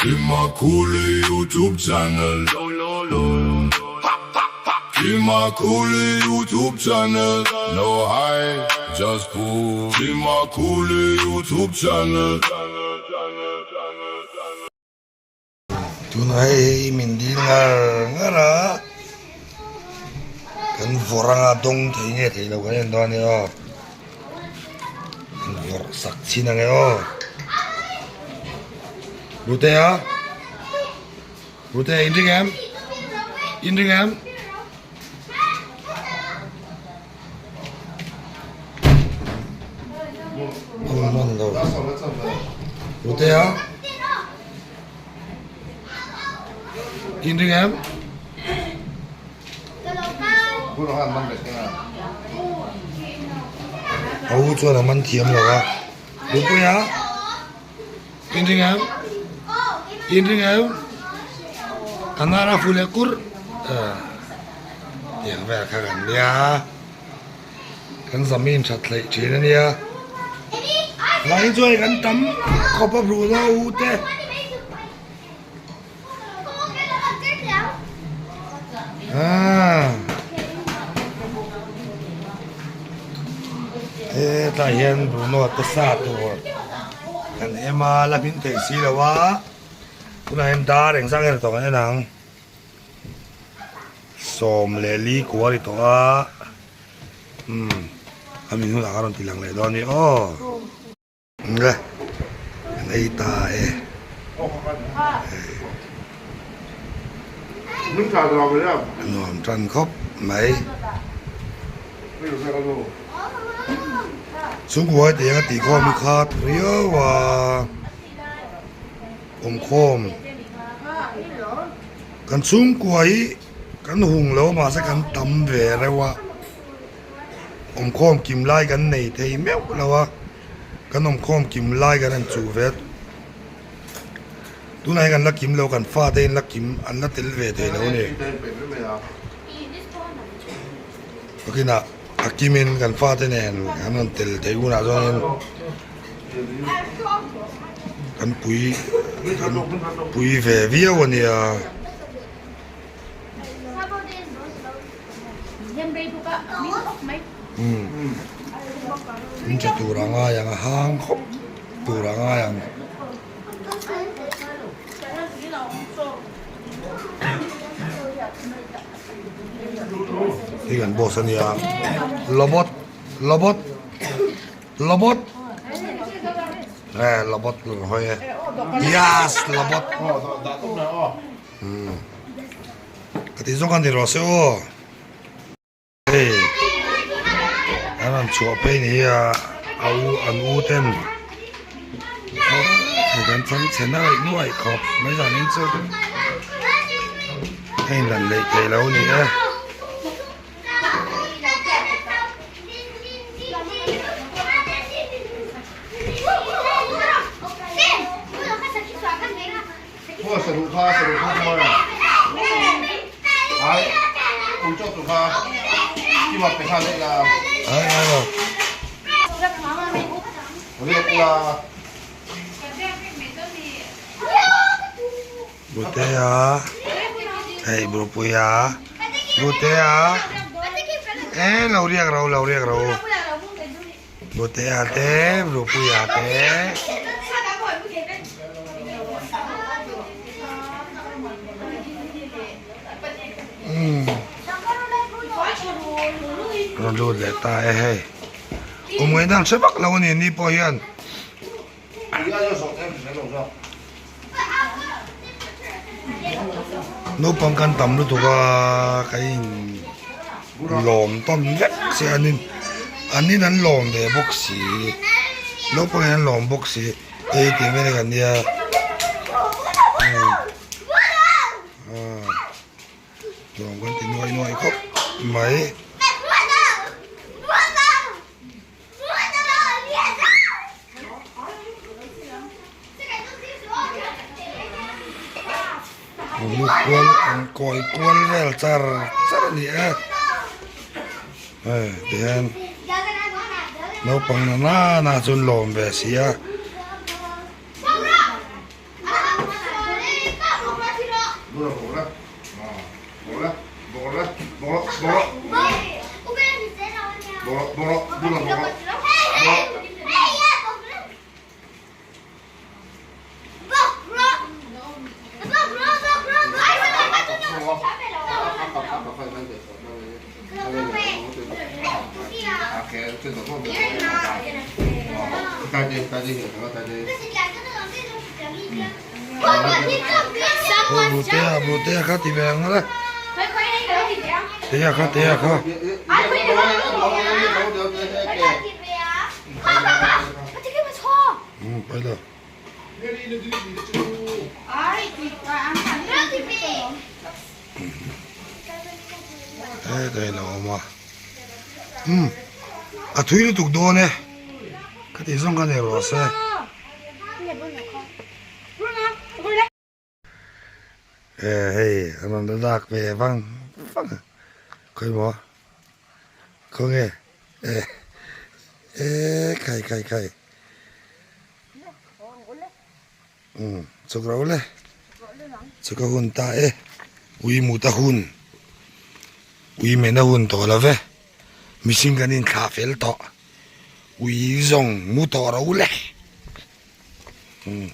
Kimakuli YouTube channel Kimakuli YouTube channel No high, just cool Kimakuli YouTube channel. Tunah hei min dil ngar ngar a, kan vawrh anga dawng thei nge thei lo kan en dawn a ni aw, kan vawrh sak chin ang e aw. Rutea, Rutea in ring em? In ring em? Rutea. In ring em? A u chuan a man thiam lo a. Rupuia. In ring em? In ring em? A nar a fu leh kur. Tiang vel kha kan nia. Kan zamin that hleih thin a nia. Lai chuan kan tam khawp a Bruno u te. Hetlai hian Bruno te sa tur kan em a, la hmin thei si lo a, tunah hian dar engzah nge ni tawh kan en ang. 14 kua a ni tawh a, umm a mi hnunah ka rawn ti lang leh dawn a ni aw. Nge kan ei ta e. Nuam tan khawp mai. Chhungkuai tih anga tih khawm hi khat riau a awmkhawm. Kan chhungkua hi kan hung lo mahse kan tam ve reuh a. Awmkhawm kim lai kan nei thei meuh lo a. Kan awmkhawm kim lai kan han chuh ve a, tunah hian kan la kim lo, kan fate in la kim an la tel ve thei lo a ni. Pakinah a kimin kan fate nen an rawn tel theih hunah chuanin kan pui kan pui ve viau a nia. In tha tur a ngai ang a hang khawp tur a ngai ang. Hei kan boss a nia lobot lobot lobot e lobot lo hawi e yes lobot. Ka ti zawng a ni rawh se aw. Hei an rawn chhuah phei ni hi a a u an u ten hei kan chang chhe nuaih nuaih khawp mai zanin chu hei in lan leh theih lo a ni e. Butea hei Bupuia Butea e lo riak ro lo riak ro Butea te Bupuia te. Rawn lut leh ta e hei. Awm ngaih dan hre vak lo a ni ni pawh hian. Naupang kan tam lutuk a ka in lawm tawn vek che an in an in an lawm ve bawk si naupang in an lawm bawk si hei tih vel hi kan nia lawm kan ti nuai nuai khawp mai. Lu kual an kawi kual vel char char a ni e hei tihian naupang na nana chu an lawm ve si a. Tea tea kha ti ve ang le tea kha tea kha. Ừ, bây giờ. Thế đây là mà. Ừ. À thui lutuk dawn e. Ka tih zawng ka nei rawh se. E hei an rawn la lak ve vang vang a. Khawi maw? Khawnge? E e khai khai khai. Umm chuk ro le. Chuk a hun ta e. Ui mut a hun. Ui men a hun tawh lo ve. Mihring kan inthlah fel tawh. Ui zawng mu tawh ro le. Umm.